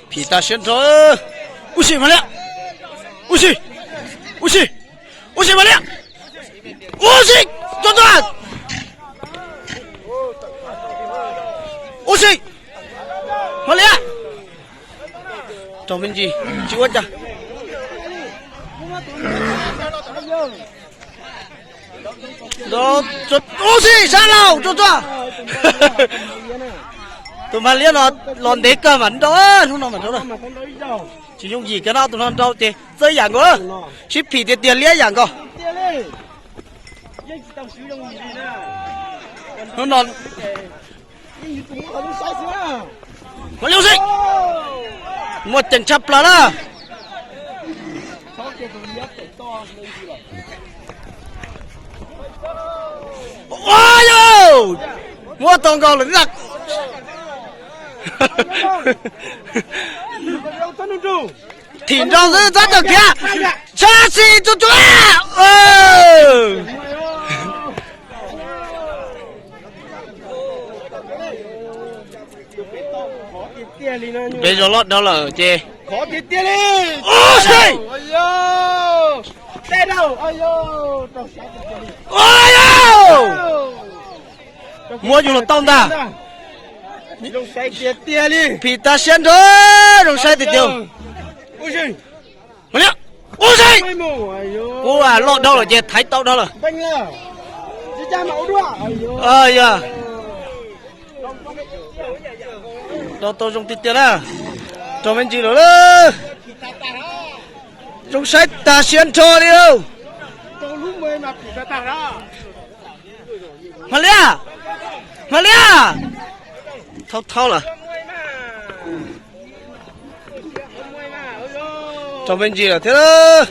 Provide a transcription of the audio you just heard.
Phim tas siab nrho. Ub si Hmoob Liab. Ub si. Ub si. Ub si Hmoob Liab. Ub si. Tuaj tuaj. Ub si. Hmoob Liab. Raug me ntsis tsis ua cas. Ub si sab laug tuaj tuaj. Tus Hmoob Liab no los ntev kawg mas nrau, hnub no mas nrau. Tsis yooj yim kiag no, tus no nrau ces txawj yam nkaus, sib phim tiag tiag, liab yam nkaus. Hnub no Hmoob Liab ub si, muaj ceem tshaj plaws na. Ua yau, muab tau nkaus lawm. Thim nrau xwb txhob tawm khiav, txhob si tsuag tsuag. Peb zog loj dhau lawm ces. Ub si. Ua yau, muab yus los tau ntag. Phim tas siab nrho, zoo saib tiag tiag. Ub si, ub si. Kuv loj dhau lawm ces thaiv tau dhau lawm. Yog, rau tau zoo tiag tiag na. Raug me ntsis lawm. Zoo saib tas siab nrho li. Hmoob Liab, Hmoob Liab. Thau thau lawm. Raug me ntsis lawm thiab.